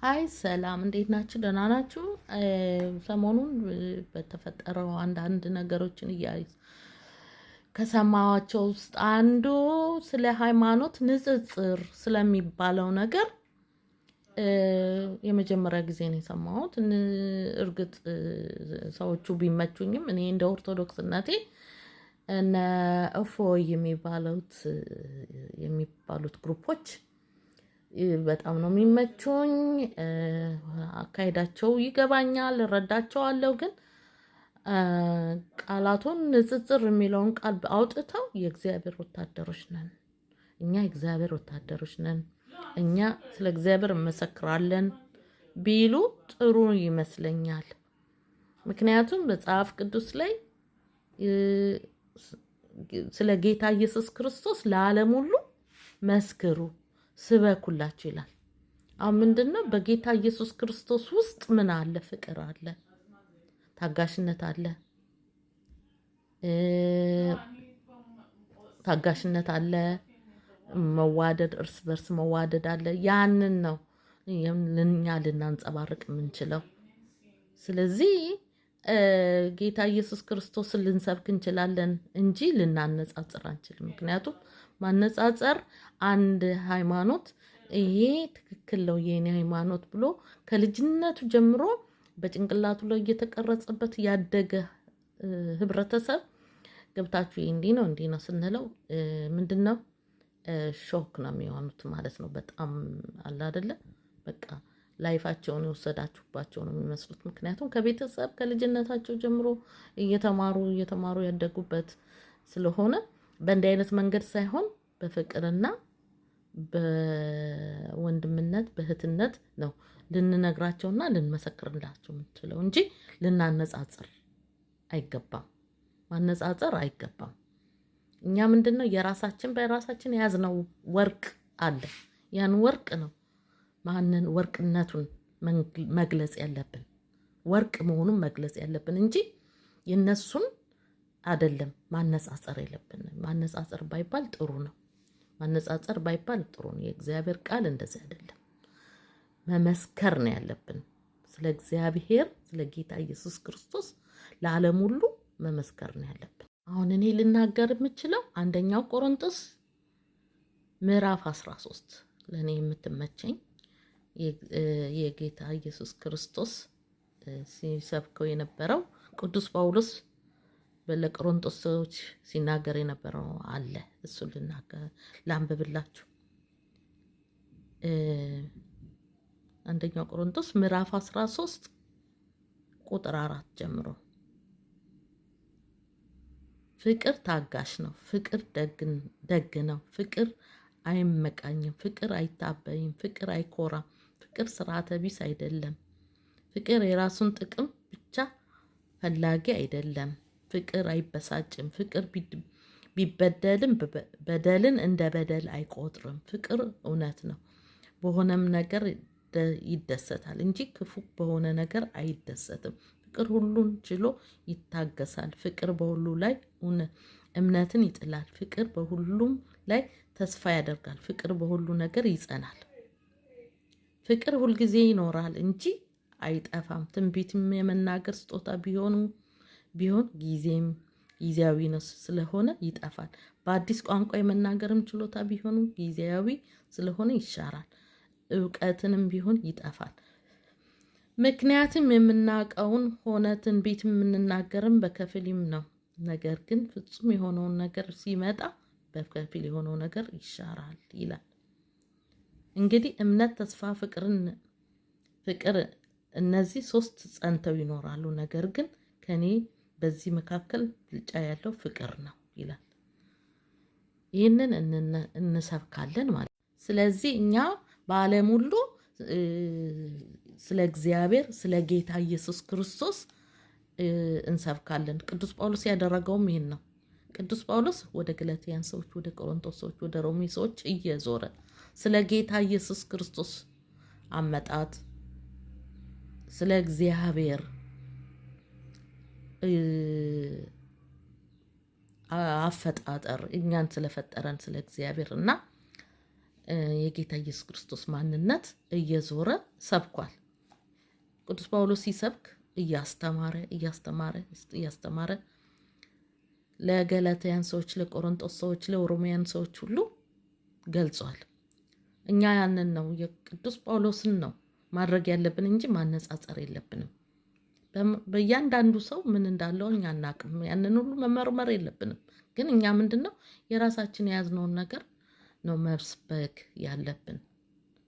Hi ሰላም፣ እንዴት ናችሁ? ደህና ናችሁ? ሰሞኑን በተፈጠረው አንዳንድ ነገሮችን ከሰማኋቸው ውስጥ አንዱ ስለ ሃይማኖት ንጽጽር ስለሚባለው ነገር የመጀመሪያ ጊዜ ነው የሰማሁት። እርግጥ ሰዎቹ ቢመቹኝም እኔ እንደ ኦርቶዶክስነቴ እነ እፎይ የሚባሉት group ኦች በጣም ነው የሚመቹኝ። አካሄዳቸው ይገባኛል፣ እረዳቸዋለሁ። ግን ቃላቱን ንጽጽር የሚለውን ቃል አውጥተው የእግዚአብሔር ወታደሮች ነን፣ እኛ የእግዚአብሔር ወታደሮች ነን፣ እኛ ስለ እግዚአብሔር እንመሰክራለን ቢሉ ጥሩ ይመስለኛል። ምክንያቱም መጽሐፍ ቅዱስ ላይ ስለ ጌታ ኢየሱስ ክርስቶስ ለዓለም ሁሉ መስክሩ፣ ስበኩላችሁ ይላል። አሁን ምንድን ነው? በጌታ ኢየሱስ ክርስቶስ ውስጥ ምን አለ? ፍቅር አለ፣ ታጋሽነት አለ፣ ታጋሽነት አለ፣ መዋደድ፣ እርስ በርስ መዋደድ አለ። ያንን ነው እኛ ልናንጸባርቅ የምንችለው። ስለዚህ ጌታ ኢየሱስ ክርስቶስን ልንሰብክ እንችላለን እንጂ ልናነጻጽር አንችልም። ምክንያቱም ማነጻጸር አንድ ሃይማኖት ይሄ ትክክል ነው የኔ ሃይማኖት ብሎ ከልጅነቱ ጀምሮ በጭንቅላቱ ላይ እየተቀረጸበት ያደገ ህብረተሰብ ገብታችሁ ይሄ እንዲህ ነው እንዲህ ነው ስንለው ምንድን ነው shock ነው የሚሆኑት ማለት ነው። በጣም አለ አይደለ በቃ life ኣቸውን የወሰዳችሁባቸው ነው የሚመስሉት። ምክንያቱም ከቤተሰብ ከልጅነታቸው ጀምሮ እየተማሩ እየተማሩ ያደጉበት ስለሆነ በእንዲህ አይነት መንገድ ሳይሆን በፍቅርና በወንድምነት በእህትነት ነው ልንነግራቸውና ልንመሰክርላቸው የምንችለው እንጂ ልናነጻጽር አይገባም። ማነጻጸር አይገባም። እኛ ምንድን ነው የራሳችን በራሳችን የያዝነው ወርቅ አለ። ያን ወርቅ ነው ማንን ወርቅነቱን መግለጽ ያለብን፣ ወርቅ መሆኑን መግለጽ ያለብን እንጂ የነሱን አይደለም። ማነጻጸር የለብንም። ማነጻጸር ባይባል ጥሩ ነው። ማነጻጸር ባይባል ጥሩ ነው። የእግዚአብሔር ቃል እንደዚህ አይደለም። መመስከር ነው ያለብን። ስለ እግዚአብሔር ስለ ጌታ ኢየሱስ ክርስቶስ ለዓለም ሁሉ መመስከር ነው ያለብን። አሁን እኔ ልናገር የምችለው አንደኛው ቆሮንቶስ ምዕራፍ 13 ለእኔ የምትመቸኝ የጌታ ኢየሱስ ክርስቶስ ሲሰብከው የነበረው ቅዱስ ጳውሎስ ለቆሮንቶስ ሰዎች ሲናገር የነበረው አለ። እሱን ልናገር ላንብብላችሁ። አንደኛው ቆሮንቶስ ምዕራፍ 13 ቁጥር 4 ጀምሮ ፍቅር ታጋሽ ነው፣ ፍቅር ደግ ነው፣ ፍቅር አይመቃኝም፣ ፍቅር አይታበይም፣ ፍቅር አይኮራም፣ ፍቅር ስርዓተ ቢስ አይደለም፣ ፍቅር የራሱን ጥቅም ብቻ ፈላጊ አይደለም፣ ፍቅር አይበሳጭም፣ ፍቅር ቢበደልም በደልን እንደ በደል አይቆጥርም፣ ፍቅር እውነት ነው፣ በሆነም ነገር ይደሰታል እንጂ ክፉ በሆነ ነገር አይደሰትም። ፍቅር ሁሉን ችሎ ይታገሳል። ፍቅር በሁሉ ላይ እምነትን ይጥላል። ፍቅር በሁሉም ላይ ተስፋ ያደርጋል። ፍቅር በሁሉ ነገር ይጸናል። ፍቅር ሁልጊዜ ይኖራል እንጂ አይጠፋም። ትንቢትም የመናገር ስጦታ ቢሆን ጊዜም ጊዜያዊ ነው ስለሆነ ይጠፋል። በአዲስ ቋንቋ የመናገርም ችሎታ ቢሆኑ ጊዜያዊ ስለሆነ ይሻራል። እውቀትንም ቢሆን ይጠፋል። ምክንያቱም የምናውቀውን ሆነ ትንቢት የምንናገርም በከፊልም ነው። ነገር ግን ፍጹም የሆነውን ነገር ሲመጣ በከፊል የሆነው ነገር ይሻራል ይላል። እንግዲህ እምነት፣ ተስፋ፣ ፍቅር እነዚህ ሶስት ጸንተው ይኖራሉ። ነገር ግን ከኔ በዚህ መካከል ብልጫ ያለው ፍቅር ነው ይላል። ይህንን እንሰብካለን ማለት ነው። ስለዚህ እኛ በዓለም ሁሉ ስለ እግዚአብሔር ስለ ጌታ ኢየሱስ ክርስቶስ እንሰብካለን። ቅዱስ ጳውሎስ ያደረገውም ይህን ነው። ቅዱስ ጳውሎስ ወደ ገላትያን ሰዎች፣ ወደ ቆሮንቶስ ሰዎች፣ ወደ ሮሜ ሰዎች እየዞረ ስለ ጌታ ኢየሱስ ክርስቶስ አመጣጥ፣ ስለ እግዚአብሔር አፈጣጠር፣ እኛን ስለፈጠረን ስለ እግዚአብሔር እና የጌታ ኢየሱስ ክርስቶስ ማንነት እየዞረ ሰብኳል። ቅዱስ ጳውሎስ ሲሰብክ እያስተማረ እያስተማረ እያስተማረ ለገላትያን ሰዎች፣ ለቆሮንቶስ ሰዎች፣ ለኦሮሚያን ሰዎች ሁሉ ገልጿል። እኛ ያንን ነው የቅዱስ ጳውሎስን ነው ማድረግ ያለብን እንጂ ማነጻጸር የለብንም። በእያንዳንዱ ሰው ምን እንዳለው እኛ አናቅም። ያንን ሁሉ መመርመር የለብንም። ግን እኛ ምንድን ነው የራሳችን የያዝነውን ነገር ነው መስበክ ያለብን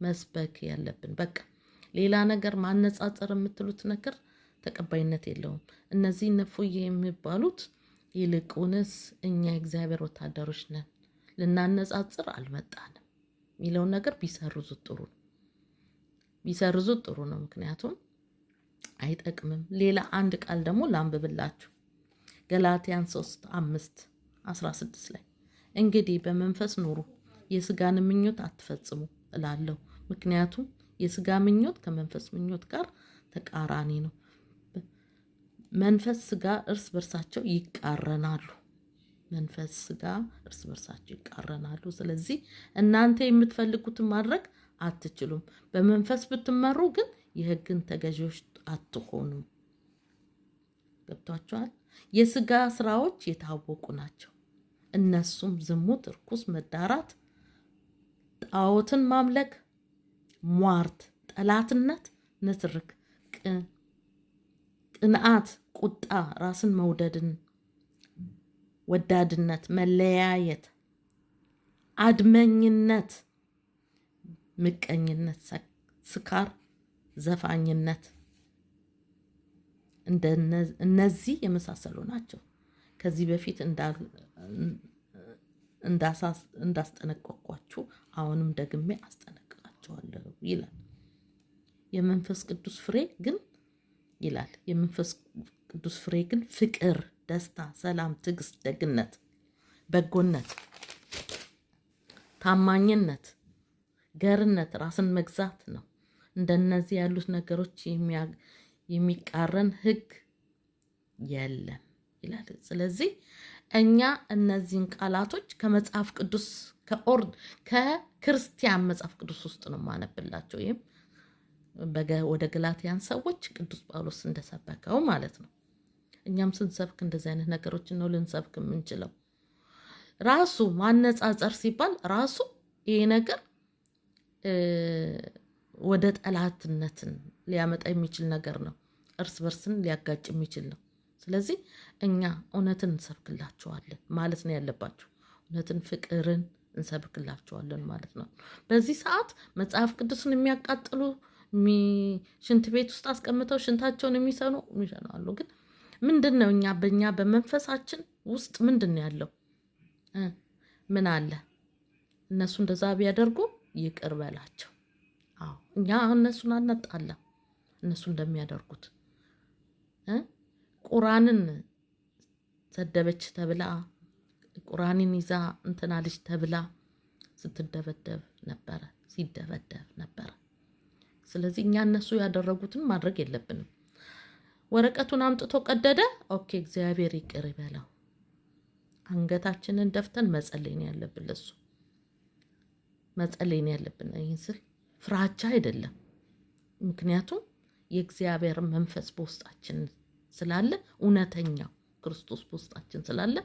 መስበክ ያለብን። በቃ ሌላ ነገር ማነጻጸር የምትሉት ነገር ተቀባይነት የለውም። እነዚህ እነፉዬ የሚባሉት ይልቁንስ እኛ የእግዚአብሔር ወታደሮች ነን፣ ልናነጻጽር አልመጣንም የሚለውን ነገር ቢሰርዙት ጥሩ ነው። ቢሰርዙት ጥሩ ነው። ምክንያቱም አይጠቅምም። ሌላ አንድ ቃል ደግሞ ላንብብላችሁ። ገላትያን 3 5 16 ላይ እንግዲህ በመንፈስ ኑሩ፣ የስጋን ምኞት አትፈጽሙ እላለሁ። ምክንያቱም የስጋ ምኞት ከመንፈስ ምኞት ጋር ተቃራኒ ነው። መንፈስ ስጋ እርስ በርሳቸው ይቃረናሉ። መንፈስ ስጋ እርስ በርሳቸው ይቃረናሉ። ስለዚህ እናንተ የምትፈልጉትን ማድረግ አትችሉም። በመንፈስ ብትመሩ ግን የሕግን ተገዢዎች አትሆኑም። ገብቷችኋል? የስጋ ስራዎች የታወቁ ናቸው። እነሱም ዝሙት፣ እርኩስ መዳራት፣ ጣዖትን ማምለክ፣ ሟርት፣ ጠላትነት፣ ንትርክ፣ ቅንዓት፣ ቁጣ፣ ራስን መውደድን ወዳድነት፣ መለያየት፣ አድመኝነት፣ ምቀኝነት፣ ስካር፣ ዘፋኝነት እነዚህ የመሳሰሉ ናቸው። ከዚህ በፊት እንዳስጠነቀቅኳችሁ አሁንም ደግሜ አስጠነቅቃችኋለሁ ይላል። የመንፈስ ቅዱስ ፍሬ ግን ይላል የመንፈስ ቅዱስ ፍሬ ግን ፍቅር፣ ደስታ፣ ሰላም፣ ትዕግስት፣ ደግነት፣ በጎነት፣ ታማኝነት፣ ገርነት፣ ራስን መግዛት ነው። እንደነዚህ ያሉት ነገሮች የሚቃረን ሕግ የለም ይላል። ስለዚህ እኛ እነዚህን ቃላቶች ከመጽሐፍ ቅዱስ ከክርስቲያን መጽሐፍ ቅዱስ ውስጥ ነው የማነብላቸው። ይህም ወደ ገላትያን ሰዎች ቅዱስ ጳውሎስ እንደሰበከው ማለት ነው። እኛም ስንሰብክ እንደዚህ አይነት ነገሮችን ነው ልንሰብክ የምንችለው። ራሱ ማነጻጸር ሲባል ራሱ ይሄ ነገር ወደ ጠላትነትን ሊያመጣ የሚችል ነገር ነው። እርስ በርስን ሊያጋጭ የሚችል ነው። ስለዚህ እኛ እውነትን እንሰብክላችኋለን ማለት ነው ያለባችሁ። እውነትን፣ ፍቅርን እንሰብክላችኋለን ማለት ነው። በዚህ ሰዓት መጽሐፍ ቅዱስን የሚያቃጥሉ ሽንት ቤት ውስጥ አስቀምጠው ሽንታቸውን የሚሰኑ የሚሸኑ አሉ። ግን ምንድን ነው እኛ በእኛ በመንፈሳችን ውስጥ ምንድን ነው ያለው? ምን አለ? እነሱ እንደዛ ቢያደርጉ ይቅር በላቸው። አዎ እኛ እነሱን አናጣላም። እነሱ እንደሚያደርጉት ቁራንን ሰደበች ተብላ ቁራንን ይዛ እንትና ልጅ ተብላ ስትደበደብ ነበረ፣ ሲደበደብ ነበረ። ስለዚህ እኛ እነሱ ያደረጉትን ማድረግ የለብንም። ወረቀቱን አምጥቶ ቀደደ። Okay፣ እግዚአብሔር ይቅር ይበለው። አንገታችንን ደፍተን መጸለይ ነው ያለብን፣ ለሱ መጸለይ ነው ያለብን። ይህን ስል ፍራቻ አይደለም። ምክንያቱም የእግዚአብሔር መንፈስ በውስጣችን ስላለ፣ እውነተኛው ክርስቶስ በውስጣችን ስላለ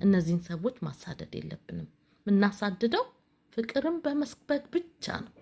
እነዚህን ሰዎች ማሳደድ የለብንም። የምናሳድደው ፍቅርን በመስበክ ብቻ ነው።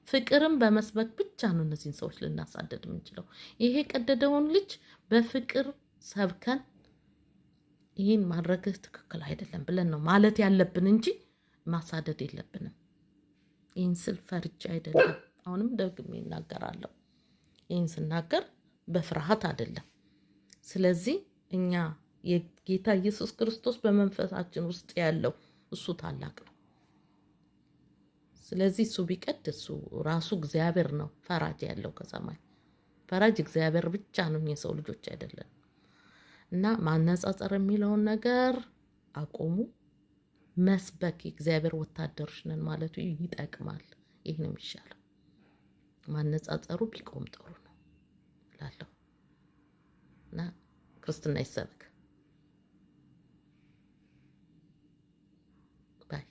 ፍቅርን በመስበክ ብቻ ነው እነዚህን ሰዎች ልናሳደድ የምንችለው። ይሄ የቀደደውን ልጅ በፍቅር ሰብከን ይህን ማድረግህ ትክክል አይደለም ብለን ነው ማለት ያለብን እንጂ ማሳደድ የለብንም። ይህን ስል ፈርቼ አይደለም። አሁንም ደግሜ እናገራለሁ። ይህን ስናገር በፍርሃት አይደለም። ስለዚህ እኛ የጌታ ኢየሱስ ክርስቶስ በመንፈሳችን ውስጥ ያለው እሱ ታላቅ ነው። ስለዚህ እሱ ቢቀድ እሱ ራሱ እግዚአብሔር ነው ፈራጅ ያለው ከሰማይ ፈራጅ እግዚአብሔር ብቻ ነው፣ የሰው ልጆች አይደለም። እና ማነጻጸር የሚለውን ነገር አቁሙ። መስበክ የእግዚአብሔር ወታደሮች ነን ማለቱ ይጠቅማል። ይህ ነው የሚሻለው። ማነጻጸሩ ቢቆም ጥሩ ነው እላለሁ። እና ክርስትና ይሰበክ bye።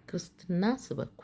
ክርስትና ስበኩ።